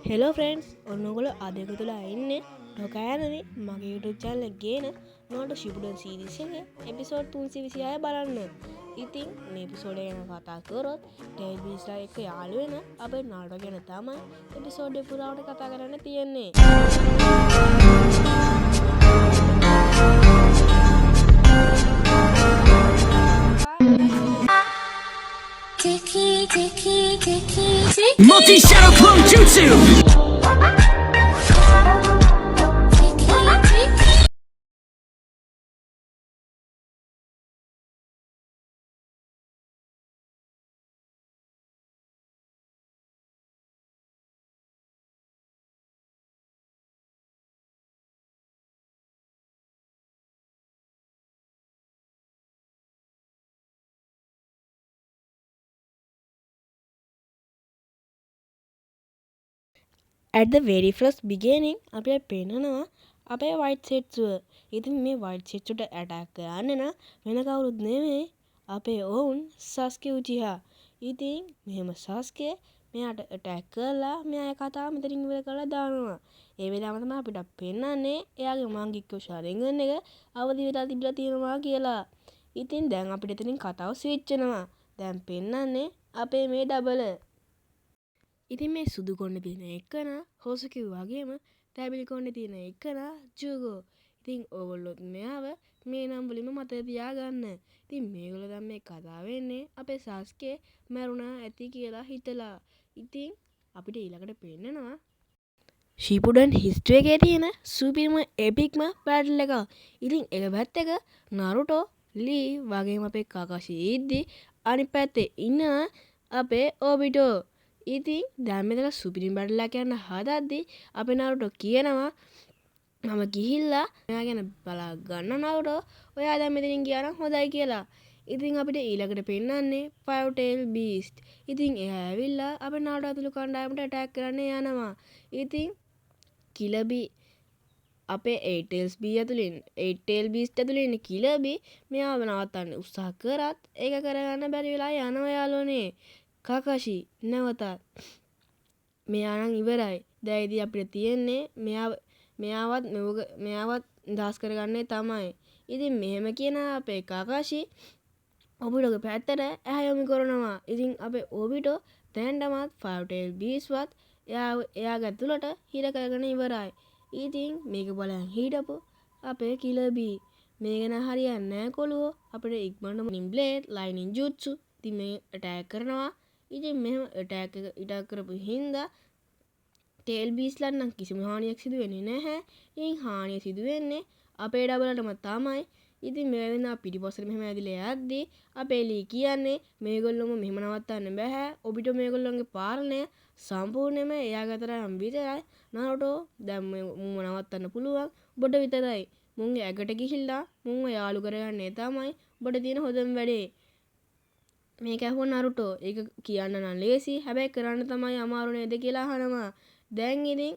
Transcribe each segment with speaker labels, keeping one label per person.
Speaker 1: Hello friends, ඔන්න ඔයගොල්ලෝ අද එකතු වෙලා ඉන්නේ ටොකෑනනේ මගේ YouTube channel එක ගේන නෝටෝ ෂිපුඩන් සීරීස් එකේ එපිසෝඩ් 326 බලන්න. ඉතින් මේ එපිසෝඩ් එක ගැන කතා කරොත් ටේල් බීස්ලා එක්ක යාළු වෙන අපේ නාටෝ ගැන තමයි එපිසෝඩ් එක පුරාවට කතා කරන්න තියෙන්නේ.
Speaker 2: Multi Shadow Clone Jutsu!
Speaker 1: At the very first beginning අපිට පෙන්නනවා අපේ වයිට් සෙට්සුව. ඉතින් මේ වයිට් සෙට්සුට ඇටැක් කරන්න නම් වෙන කවුරුත් නෙමෙයි අපේ ඔවුන් සස්කේ උචිහා. ඉතින් මෙහෙම සස්කේ මෙයාට ඇටැක් කරලා මෙයාගේ කතාව මෙතනින් ඉවර කරලා දානවා. ඒ වෙලාවම තමයි අපිට පෙන්නන්නේ එයාගේ මංගික්කෝ ශරින්ගන් එක අවදි වෙලා තිබිලා තියෙනවා කියලා. ඉතින් දැන් අපිට එතනින් කතාව ස්විච් වෙනවා. දැන් පෙන්නන්නේ අපේ මේ ඩබල. ඉතින් මේ සුදු කොණ්ඩේ තියෙන එකන හොසුකි වගේම තැබිලි කොණ්ඩේ තියෙන එකන ජුගෝ. ඉතින් ඕගොල්ලොත් මෙයාව මේ නම් වලින්ම මතක තියාගන්න. ඉතින් මේගොල්ලෝ දැන් මේ කතා වෙන්නේ අපේ සාස්කේ මැරුණා ඇති කියලා හිතලා. ඉතින් අපිට ඊළඟට පෙන්නනවා ෂිපුඩන් හිස්ටරි එකේ තියෙන සුපිරිම එපික්ම බැටල් එකක්. ඉතින් එක පැත්තක නරුටෝ ලී වගේම අපේ කාකාෂි ඉද්දි අනිත් පැත්තේ ඉන්නවා අපේ ඔබිටෝ. ඉතින් දැන් මෙතන සුපිරිම බැටල් එකක් යන්න හදද්දි අපේ නරුටෝ කියනවා මම ගිහිල්ලා මෙයා ගැන බලා ගන්න නරුටෝ, ඔයා දැන් මෙතනින් ගියා නම් හොඳයි කියලා. ඉතින් අපිට ඊළඟට පෙන්නන්නේ ෆයිව් ටේල් බීස්ට්. ඉතින් එයා ඇවිල්ලා අපේ නරුටෝ ඇතුළු කණ්ඩායමට ඇටැක් කරන්න යනවා. ඉතින් කිලබි අපේ එයිට් ටේල්ස් බී ඇතුළේ ඉන්න එයිට් ටේල් බීස්ට් ඇතුළේ ඉන්න කිලබි මෙයාව නවත්තන්න උත්සාහ කරත් ඒක කරගන්න බැරි වෙලා යනවා යාළුවනේ. කාකාෂි නැවතත් මෙයා නම් ඉවරයි. දැන් ඉතින් අපිට තියෙන්නේ මෙයාවත් නිදහස් කරගන්නේ තමයි. ඉතින් මෙහෙම කියන අපේ කාකාෂි ඔබිටෝගේ පැත්තට ඇහැ යොමු කරනවා. ඉතින් අපේ ඔබිටෝ දැනටමත් ෆයිව් ටේල් බීස්වත් එයාගේ ඇතුළට හිර කරගෙන ඉවරයි. ඉතින් මේක බලන් හිටපු අපේ කිලබි මේක නම් හරියන්නේ නෑ කොළුවෝ. අපිට ඉක්මනටම බ්ලේඩ් ලයිනින් ජුත්සු ඉතින් මේ ඇටැක් කරනවා. ඉතින් මෙහෙම ඇටැක් එක ඉටක් කරපු හින්දා ටේල් බීස්ලට නම් කිසිම හානියක් සිදු වෙන්නේ නැහැ. ඉතින් හානිය සිදු වෙන්නේ අපේ ඩබලටම තමයි. ඉතින් මේ වෙලාව පිටිපස්සට මෙහෙම ඇදිලා යද්දි අපේ ලී කියන්නේ මේගොල්ලොම මෙහෙම නවත්තන්න බැහැ. ඔබිට මේගොල්ලොන්ගේ පාලනය සම්පූර්ණයෙන්ම එයාගේ අතට නම් විතරයි. නරුටෝ දැන් මේ මුන්ව නවත්තන්න පුළුවන් ඔබට විතරයි. මුන්ගේ ඇඟට ගිහිල්ලා මුන්ව යාළු කරගන්නේ තමයි ඔබට තියෙන හොඳම වැඩේ. මේක ඇහුව නරුටෝ ඒක කියන්න නම් ලේසි, හැබැයි කරන්න තමයි අමාරු නේද කියලා අහනවා. දැන් ඉතින්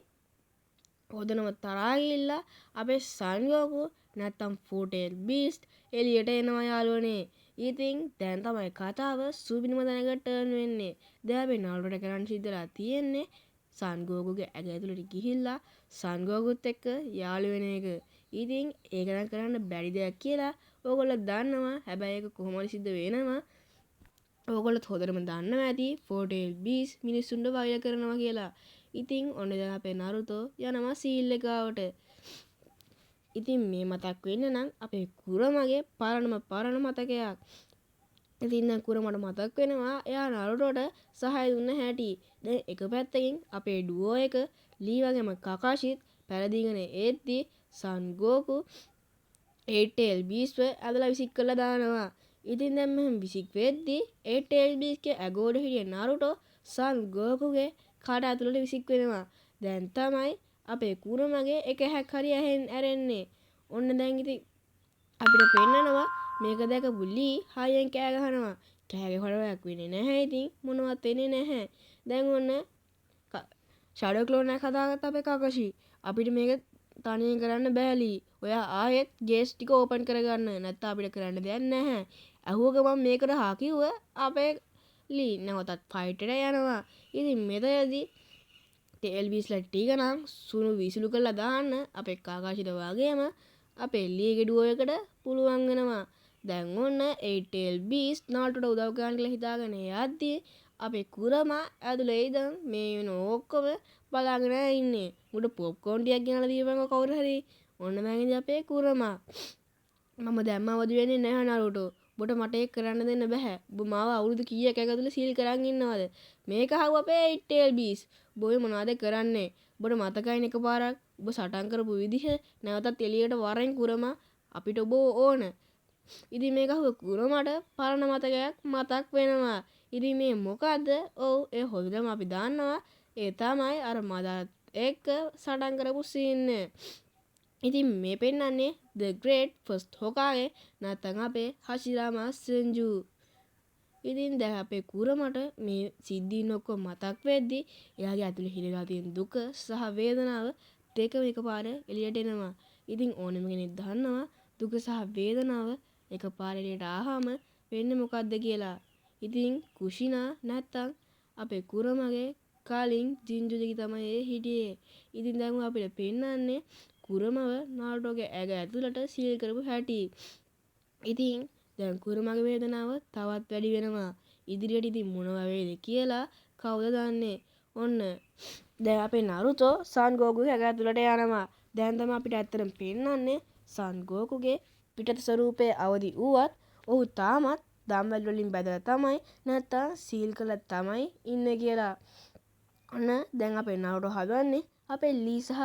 Speaker 1: හොඳනම තරහා ගිහිල්ලා අපේ සන්ගෝකු නැත්තම් ෆෝර් ටේල් බීස්ට් එළියට එනවා යාළුවනේ. ඉතින් දැන් තමයි කතාව සුපිරිම තැනකට ටර්න් වෙන්නේ. දැන් අපි නරුටෝට කරන්න සිද්ධ වෙලා තියෙන්නේ සන්ගෝකුගේ ඇඟ ඇතුළට ගිහිල්ලා සන්ගෝකුත් එක්ක යාළු වෙන එක. ඉතින් ඒක නම් කරන්න බැරි දෙයක් කියලා ඕගොල්ලෝ දන්නවා. හැබැයි ඒක කොහොම හරි සිද්ධ වෙනවා. ඕගොල්ලොත් හොඳටම දන්නවා ඇති ෆෝර් ටේල් බීස්ට් මිනිස්සුන්ට වෛර කරනවා කියලා. ඉතින් ඔන්න දැන් අපේ නරුටෝ යනවා සීල් එක ගාවට. ඉතින් මේ මතක් වෙන්න නම් අපේ කුරමගේ පරණම පරණ මතකයක්. ඉතින් දැන් කුරමට මතක් වෙනවා එයා නරුටෝට සහාය දුන්න හැටි. දැන් එක පැත්තකින් අපේ ඩුවෝ එක ලී වගේම කකාෂිත් පැරදීගෙන එද්දි සන්ගෝකු එයිට් ටේල් බීස්ට්ව ඇදලා විසික් කරලා දානවා. ඉතින් දැන් මෙහෙම විසික් වෙද්දි එයිට් ටේල් බීස්ට්ගේ ඇගෝඩ හිටිය නරුටෝ සන්ගෝකුගේ කට ඇතුළට විසික් වෙනවා. දැන් තමයි අපේ කුරමගේ එක ඇහැක් හරි ඇහෙන් ඇරෙන්නේ. ඔන්න දැන් ඉතින් අපිට පෙන්නනවා මේක දැකපු ලී හයියෙන් කෑ ගහනවා. කෑ ගැහුවට වැඩක් වෙන්නේ නැහැ. ඉතින් මොනවත් වෙන්නේ නැහැ. දැන් ඔන්න ෂැඩෝ ක්ලෝන් එකක් හදාගත්ත අපේ කාකාෂි. අපිට මේක තනියෙන් කරන්න බෑ ලී. ඔයා ආයෙත් ගේට්ස් ටික ඕපන් කරගන්න. නැත්තම් අපිට කරන්න දෙයක් නැහැ. ඇහුව ගමන් මේකට හා කිව්ව අපේ ලී නැවතත් ෆයිට් එකට යනවා. ඉතින් මෙතනදී ටේල් බීස්ලා ටික නම් සුණු විසිලු කරලා දාන්න අපේ කාකාශිට වගේම අපේ ලීගේ ඩුවෝ එකට පුළුවන් වෙනවා. දැන් ඔන්න ඒ ටේල් බීස් නාරුටෝට උදව් කරන්න කියලා හිතාගෙන යද්දී අපේ කුරමා ඇතුලේ ඉඳන් මේ වෙන ඔක්කොම බලාගෙන ඉන්නේ. උඩ පොප්කෝන් ටිකක් ගෙනල්ලා දීපන්කෝ කවුරු හරි. ඔන්න දැන් ඉතින් අපේ කුරමා මම දැම්ම අවදි වෙන්නේ නැහැ නරුටෝ. ඔබට මට ඒක කරන්න දෙන්න බැහැ. ඔබ මාව අවුරුදු කීයක් ඇතුළත සීල් කරන් ඉන්නවද? මේක අහුව අපේ ටේල් බීස්. ඔබ ඔය මොනවද කරන්නේ? ඔබට මතකයිනේ එකපාරක් ඔබ සටන් කරපු විදිහ. නැවතත් එළියට වරෙන් කුරමා, අපිට ඔබ ඕන. ඉතින් මේක අහුව කුරමාට පරණ මතකයක් මතක් වෙනවා. ඉතින් මේ මොකද්ද? ඔව්, ඒ හොඳටම අපි දන්නවා. ඒ තමයි අර මදාත් එක්ක සටන් කරපු සීන් එක. ඉතින් මේ පෙන්වන්නේ The Great First Hokage නැත්නම් අපේ හෂිරාමා සෙන්ජු. ඉතින් දැන් අපේ කුරමට මේ සිද්ධීන් ඔක්කොම මතක් වෙද්දි එයාගේ ඇතුලේ හිරලා තියෙන දුක සහ වේදනාව දෙකම එකපාර එළියට එනවා. ඉතින් ඕනෙම කෙනෙක් දන්නවා දුක සහ වේදනාව එකපාර එළියට ආවම වෙන්නේ මොකද්ද කියලා. ඉතින් කුෂිනා නැත්තම් අපේ කුරමගේ කලින් ජින්ජුරිකි තමයි ඒ හිටියේ. ඉතින් දැන් අපිට පෙන්වන්නේ කුරමව නාරුටෝගේ ඇඟ ඇතුළට සීල් කරපු හැටි. ඉතින් දැන් කුරමගේ වේදනාව තවත් වැඩි වෙනවා. ඉදිරියට ඉතින් මොනවා වෙයිද කියලා කවුද දන්නේ. ඔන්න දැන් අපේ නරුතෝ සන් ගෝකුගේ ඇඟ ඇතුළට යනවා. දැන් තමයි අපිට ඇත්තටම පෙන්වන්නේ සන් ගෝකුගේ පිටත ස්වරූපය අවදි වුවත් ඔහු තාමත් දම්වැල් වලින් බැඳලා තමයි නැත්තම් සීල් කරලා තමයි ඉන්නේ කියලා. ඔන්න දැන් අපේ නරුටෝ හදන්නේ අපේ ලී සහ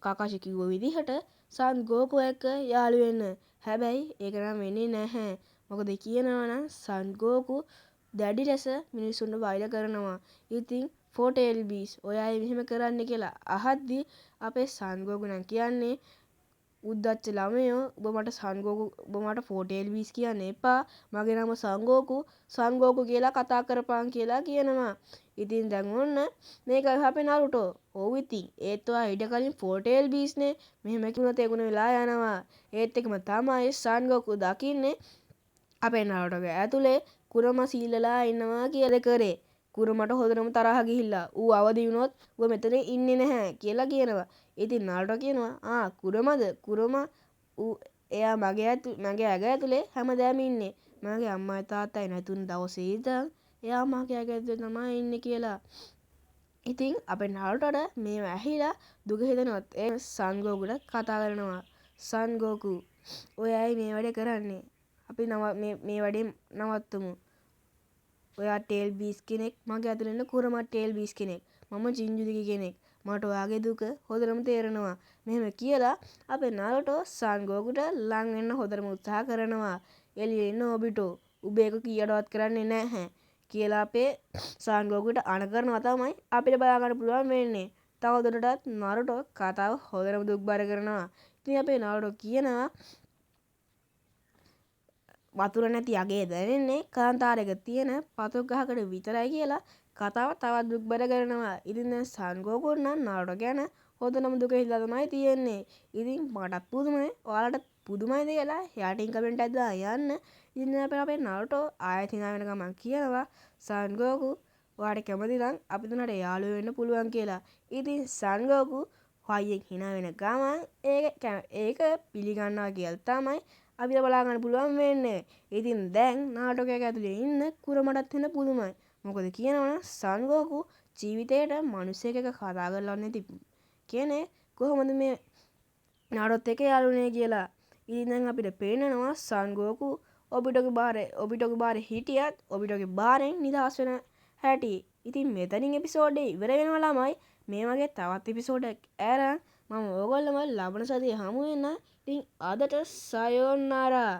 Speaker 1: කාකාෂි කිව්ව විදිහට සන් ගෝකු එක්ක යාළු වෙන්න. හැබැයි ඒක නම් වෙන්නේ නැහැ. මොකද කියනවා නම් සන් ගෝකු දැඩි ලෙස මිනිස්සුන්ට වෛර කරනවා. ඉතින් ෆෝර් ටේල් බීස් ඔය අය මෙහෙම කරන්න කියලා අහද්දි අපේ සන් ගෝකු නම් කියන්නේ උද්දච්ච ළමයෝ, ඔබ මට සන් ගෝකු, ඔබ මට ෆෝර් ටේල් බීස් කියන්න එපා. මගේ නම සංගෝකු, සංගෝකු කියලා කතා කරපන් කියලා කියනවා. ඉතින් දැන් ඔන්න මේක අපේ නරුටෝ. ඔව් ඉතින් ඒත් ඔයා ඊට කලින් ෆෝර් ටේල් බීස් නේ. මෙහෙම කිව්වොත් ඒ ගුණ වෙලා යනවා. ඒත් එකම තමයි සංගෝකු දකින්නේ අපේ නරුටෝගේ ඇතුලේ කුරමා සීල් වෙලා ඉන්නවා කියලා කරේ. කුරමට හොඳටම තරහ ගිහිල්ලා ඌ අවදි වුණොත් ඌ මෙතන ඉන්නේ නැහැ කියලා කියනවා. ඉතින් නරුටෝ කියනවා ආ කුරමද? කුරමා ඌ එයා මගේ ඇඟ ඇතුලේ හැමදාම ඉන්නේ. මගේ අම්මයි තාත්තයි නැතුණ දවසේ ඉඳන් එයා මගේ ඇඟ ඇතුලේ තමයි ඉන්නේ කියලා. ඉතින් අපේ නරුටෝට මේව ඇහිලා දුක හිතෙනවත් ඒ සංගෝකුට කතා කරනවා. සංගෝකු ඔය ඇයි මේ වැඩේ කරන්නේ? අපි මේ වැඩේ නවත්තමු. ඔයා ටේල් බීස් කෙනෙක්, මගේ ඇතුලේ ඉන්න කුරමා ටේල් බීස් කෙනෙක්, මම ජින්ජුරිකි කෙනෙක්. මට ඔයාගේ දුක හොඳටම තේරෙනවා. මෙහෙම කියලා අපේ නරුටෝ සංගෝකුට ලං වෙන්න හොඳටම උත්සාහ කරනවා. එළියේ ඉන්න ඔබිටෝ උඹ ඒක කීයටවත් කරන්නේ නැහැ කියලා අපේ සංගෝකුට අණ කරනවා තමයි අපිට බලා ගන්න පුළුවන් වෙන්නේ. තවදුරටත් නරුටෝ කතාව හොඳටම දුක්බර කරනවා. ඉතින් අපේ නරුටෝ කියනවා වතුර නැති අගේ දැනෙන්නේ කාන්තාරයක තියෙන පතුරු ගහකට විතරයි කියලා කතාව තවත් දුක්බර කරනවා. ඉතින් දැන් සංගෝකුන් නම් නරුටෝ ගැන හොඳටම දුක හිතලා තමයි තියෙන්නේ. ඉතින් මටත් පුදුමයි, ඔයාලටත් පුදුමයිද කියලා යටින් කමෙන්ට් එකක් දාලා යන්න. ඉතින් දැන් අපේ නරුටෝ ආයෙත් hina වෙන ගමන් කියනවා සංගෝකු ඔයාට කැමති නම් අපි තුනට යාළුවෝ වෙන්න පුළුවන් කියලා. ඉතින් සංගෝකු හයියෙන් hina වෙන ගමන් ඒක පිළිගන්නවා කියලා තමයි අපිට බලා ගන්න පුළුවන් වෙන්නේ. ඉතින් දැන් නාටකයක් ඇතුලේ ඉන්න කුරමටත් වෙන පුදුමයි. මොකද කියනවනම් සංගෝකු ජීවිතේට මිනිස්සෙක් එක්ක කතා කරලා නැති කෙනෙක් කොහොමද මේ නාටොත් එක්ක යාළුවනේ කියලා. ඉතින් දැන් අපිට පේනවා සංගෝකු ඔබිටෝගේ බාරේ හිටියත් ඔබිටෝගේ බාරෙන් නිදහස් වෙන හැටි. ඉතින් මෙතනින් එපිසෝඩ් එක ඉවර වෙනවා ළමයි. මේ වගේ තවත් එපිසෝඩ් එකක් අරන් මම ඕගොල්ලොම ලබන සතියේ හමු වෙන්න. ඉතින් අදට සයෝනාරා.